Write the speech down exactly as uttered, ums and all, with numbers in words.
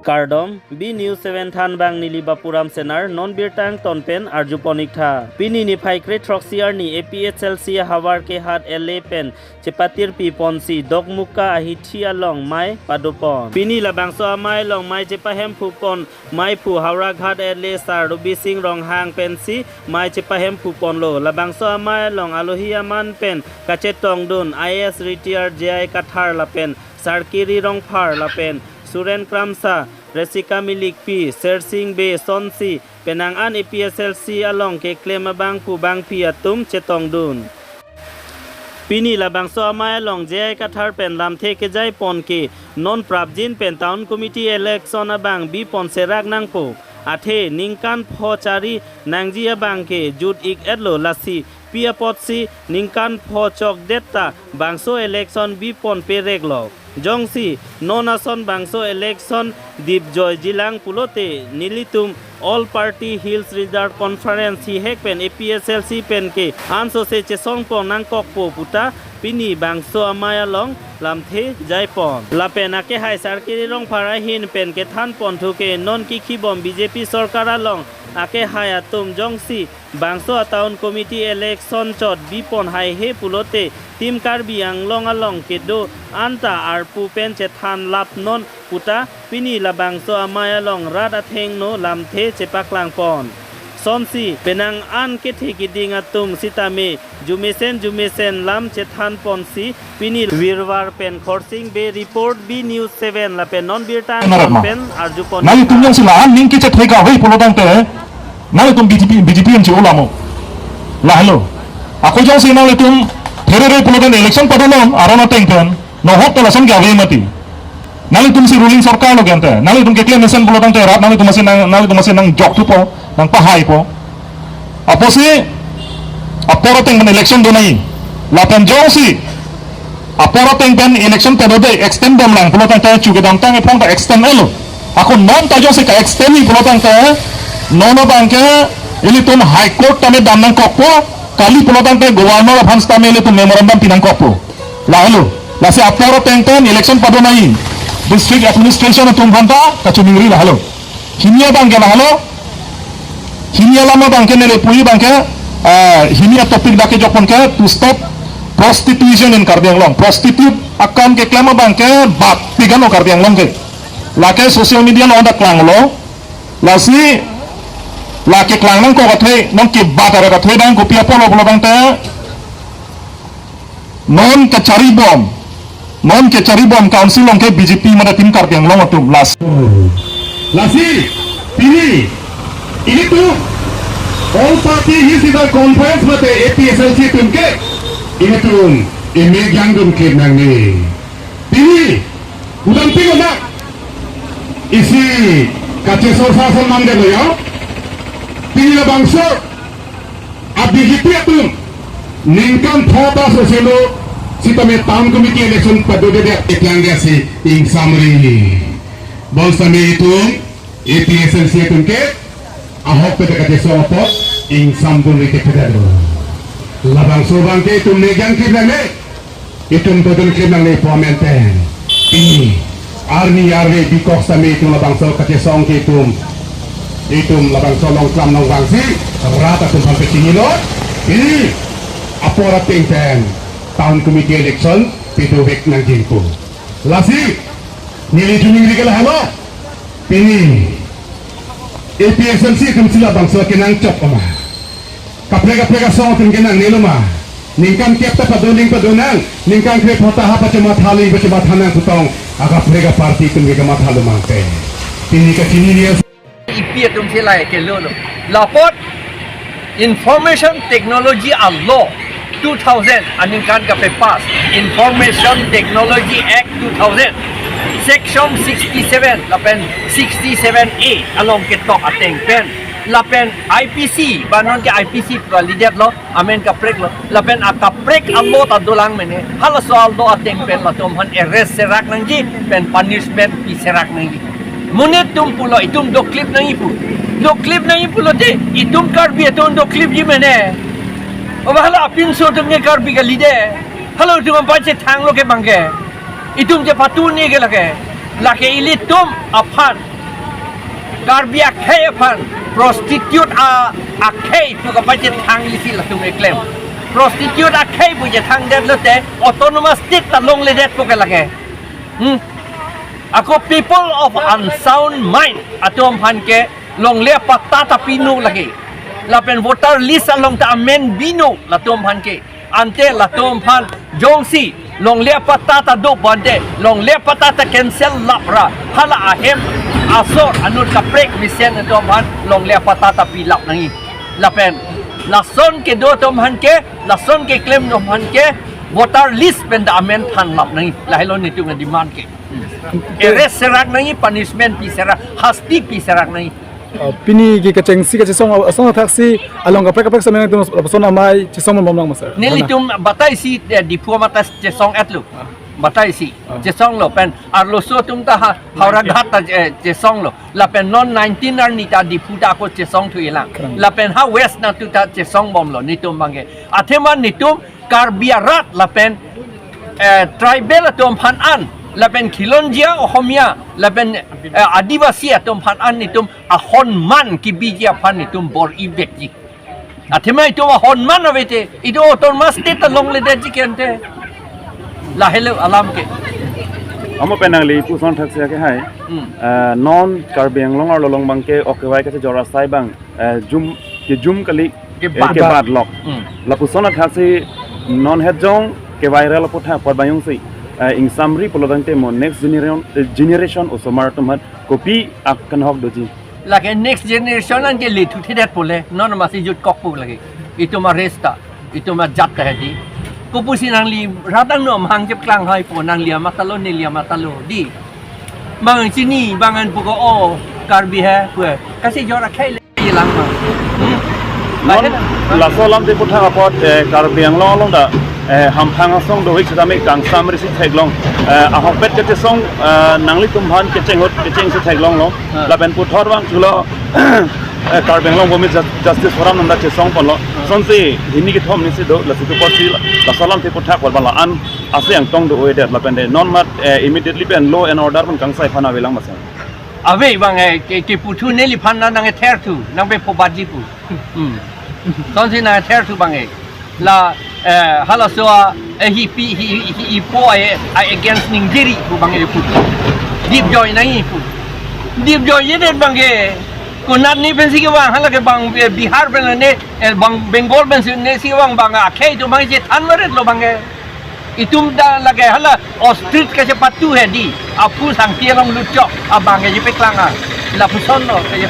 Kardom, B News seven thanbang neli Bapuram Senar, non birta angton pen arjupon ik tha. Pini niphai kre throksi arni A P H L C ahavar kehat ele pen chepatirpi ponsi Dokmoka ahithi along mei padopon. Pini labangso amei along mei chepahemphu pon meiphu Howraghat ele Sar Robising Ronghang pensi mei chepahemphu ponlo. Labangso amei along alohi aman pen kachetongdun I A S retired J I Kathar lapen Sarkiri Rongphar lapen Suren Kramsa, Resika Milikpi, Sersing Bey, Sonsi, penang an A P H L C along keklem abangphu bangphi atum chetongdun. Pini labangso amei along J I Kathar pen lamthe kejai pon ke non prapjin pen Town Committee election abang bipon serak nangpo. Athe ningkan pho chari nangji abang ke jut ik etlo, lasi pi apotsi ningkan pho chokdet ta bangso election bipon perek lo. Jongsi non ason bangso election dipjoi jilang pulote nelitum All Party Hills Reserve Conference hihek pen A P H L C pen ke ansose chesongpon nangkokpo puta pini bangso amei along lamthe jaipon. Lapen akehai Sarkiri Rongphar ahin pen kethan ponthu ke non kikhibom B J P sorkar along akehai atum jongsi bangso a Town Committee election chot bipon haihe pulote Team Karbi Anglong along kedo anta arpu pen chethan lapnon puta pini labangso amei along rat athengno lamthe chepaklangpon. Sonsi penang an kethe keding atum sitame jumesen jumesen lam chethan ponsi pini Virwar pen Khorsing Bey report, B News seven lapen non birta Enarat ma? Pen arjupon. Nanglitum jongsi la-an ning kechethe kave pulo tangte, nanglitum B J P, B J P M C ulamo. Lahelo. Ako jongsi nanglitum therere pulo tangte election padonon, aron ateng pen. Nohok ta lason kave mati. Nanglitum si ruling sorkar lo gente. Nanglitum keklem mesen pulo tangte rat, nanglitum masi nang, nanglitum masi nangjok thupo, nangpahaipo. Apotsi apor ateng pen election donai. Lapen jongsi apor ateng pen election padode extend bomlang pulo tangte chu kedamtang ephong ta extend etlo. Ako non ta jongsi ka-extend-ji pulo tangte non abangke ilitum High Court tame dam nangkokpo, kali pulo tangte Governor aphan sitame ilitum memorandum pi nangkokpo. Lahelo, lasi apor ateng pen election padonai district administration atum aphan ta kachiningri lahelo. Hini abangke lahelo, hini alam abangke neli puji abangke, eh, hini atopic dak kejokpon ke to stop prostitution in Karbi Anglong. Prostitute akam keklem abangke bapik ano Karbi Anglong ke. Lake social media along ta klanglo, lasi lake klang nangkok athe, non kebat arat athe abang kopi apotlo pulo tangte non kacharibom, non kacharibom council along ke B J P mate Team Karbi Anglong atum, lasi. Lasi, pini, ilitum, All Party Hills Leaders Conference mate A P H L C atum ke, ilitum, emek jangdun kip nangne. Pini, udam pino na, isi kachesor sasor mandelo ya, pini labangso, a B J P atum ningkan pho ta soselo sitame Town Committee election padodedet eklangdetsi ingsamri. Bonsitame itum A P H L C atum ke ahok pen ta kachesong apot ingsamdunri kepedalo. Labangso abangke itum nejang kidane. Itum dodun klim nangne pu amen pen. Pini arni arve bikok sitame itum labangso kachesong ke itum, itum labangso along klam nangvangsi rat atum aphan pachinilo. Pini apor ateng pen Town Committee election pidovek nangjinpo. Lasi neli chiningri ke lahelo. Pini A P H L C atum si labangso kenangchok oma? Kaprek kaprek asong atum ke nangnelo ma? Ningkan kep ta padonang padonang, ningkan krepho ta ha pachomatha nang pachomatha nang putong, akaprek aparty atum ke kamathalo mangte. Pini kachini ni as- Ipi atum si lahai kelolo. Lapot Information Technology a-law two thousand aningkan kape-pass, Information Technology Act two thousand, Section sixty-seven lapen sixty-seven A along ketok ateng pen lapen I P C, ba non ke I P C pu kalidetlo, amen kapreklo. Lapen akaprek a-law ta dolang mene. Halaso a-law ateng pen latum aphan arrest serak nangji pen punishment pi serak nangji. Monit atum pulo itum doklip nangji pu. Doklip nangji pulote itum Karbi atum doklipji mene. Oba hala apinso atum ke Karbi kalide. Hala atum aphan chethanglo ke abangke. Itum chepatuni ke lake. Lake ilitum aphan Karbi akhei aphan prostitute a akhei pu kapachethang isi latum keklem. Prostitute akhei pu chethangdetlo te autonomous state ta longledetpo ke lake. Hmm? Ako people of unsound mind atum aphan ke longle apatta ta pinon lake. Lapen voter list along ta amen pinon latum aphan ke. Ante latum aphan jongsi longle apatta ta do pu ante longle apatta ta cancel lap ra hala ahem asor anut kaprek mesen atum aphan longle apatta ta pilap nangji. Lapen lason kedo atum aphan ke, lason keklem atum aphan ke voter list pen ta amen than lap nangji. Lahelo netum demand ke. Arrest serak nangji, punishment pi serak, hasti pi serak nangji. Ah, pini ke kechengsi kachesong asong athaksi along kaprek kaprek sameng atum lapuson amei chesong bomlang ma sir? Nelitum batai si, eh, Diphu amat ta chesong-etlo. Ah. Batai si. Ah. Chesonglo pen arloso atum ta ha, Howraghat ta, eh, chesonglo. Lapen non nineteen arni ta Diphu ta ako chesongthulang. Keren. Lapen ha West nangtum ta chesong bomlo netum abangke. Athema netum Karbi arat lapen, eh, tribal atum aphan an, lapen khilonjia Ohomia, lapen, eh, Adivasi atum aphan an netum ahonman kebiji aphan netum bor-ivekji. Athema itum ahonman ave te, itum autonomous state ta longledetji ke ante. Lahelo alam ke. Amo pen nangli puson thaksi ke hai. Hmm. Eh, non Karbi Anglong arlo along abangke ok kevai kachejor asai abang, eh, jum, kejum kali, eh, Kebat. Kebat lok. Hmm. Lapuson athaksi non het jong kevai rel aphuthak apot abang jongsi, eh, ingsamri pulo tangte mo next generation, eh, generation osomar atum aphan kopi akanhok doji? Lake next generation an ke lethuthedetpo le, non masi jutkokpo lake. Itum a-race ta, itum ajat ta hedi. Kopusi nangli rat angno amahang chepklang haipo, nangli amat ta lo, neli amat ta lo, di. Bang chini, bang an puko o, Karbi he, pu. Kachejor akhei le lang ma. Hmm? Non, laso alamthe aphuthak apot, eh, Karbi Anglong along ta, eh, hamphang asong do-ik setame kangsam risi theklong. Eh, ahokpet kachesong, eh, nanglitum aphan kecheng ahut kechengsi theklonglo. Ah. Lapen puthot vangthulo, eh, Karbi Anglong Women Jus-, Justice Forum nangta chesong ponlo. Ah. Sonsi hini kethom nisi do, lasi tu apotsi la, laso alamthe aphuthak apot bala an ase angtong do-oidet lapen de non amat, eh, immediately pen law and order pen kangsai aphan avelang ma sir? Ave abang, eh, ke, kepu thu neliphan nang, nangtherthu, nangpepho badji pu. Hmm. Sonsi nangtherthu abang, eh. La, eh, halaso a, eh, hipi, hi, hi, hi, hipo, eh, eh, against ningjeri pu abang, eh, pu. Dipjoi nangji pu. Dipjoijedet abangke. Konat ni pensi kevang, hala ke bang, eh, Bihar pen ne, eh, bang Bengal pensi nesi kevang abang, akhei atum abang chethan varetlo abangke. Itum ta lake hala ostrich kachepatu hedi. Aphu sangti along lutchok abangke chepeklang a. Lapusonlo kache